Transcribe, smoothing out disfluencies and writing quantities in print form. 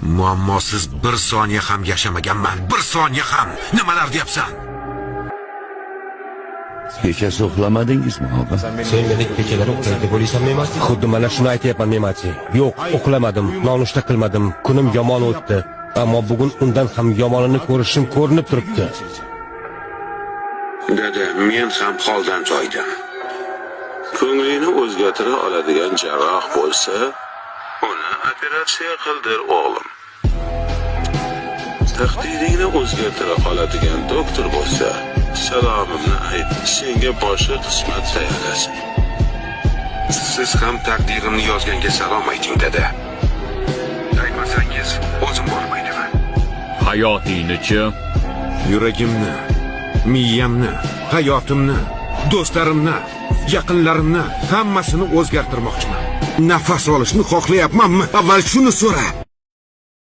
Muammosiz bir soniya ham yashamaganman. Bir soniya ham. Nimalar deyapsan? Kechasi uxlamadingizmi, og'a? Sen meni kechalari uxlaydi deb o'ylaysanmi, Memati? Xuddi mana shuni aytyapman, Memati. Yo'q, uxlamadim, nonushta qilmadim, kunim yomon o'tdi. Ammo bugun undan ham yomonini ko'rishim ko'rinib turibdi. Dada, men ham holdan toydim. Ko'nglingni o'zgartira oladigan jarroh bo'lsa, uni operatsiya qildir, o'g'lim. Taqdiringni o'zgartira oladigan doktor bo'lsa, salomimni ayt, senga boshqa qismat tayyorlasin. Siz ham taqdirimni yozganga salom ayting, dada. Aytmasangiz, o'zim borib aytaman. Hayotingni-chi? Yuragimni, miyamni, hayotimni, do'stlarimni, yaqinlarimni, hammasini o'zgartirmoqchiman. Nafas olishni xohlayapmanmi? Avval shuni so'ra.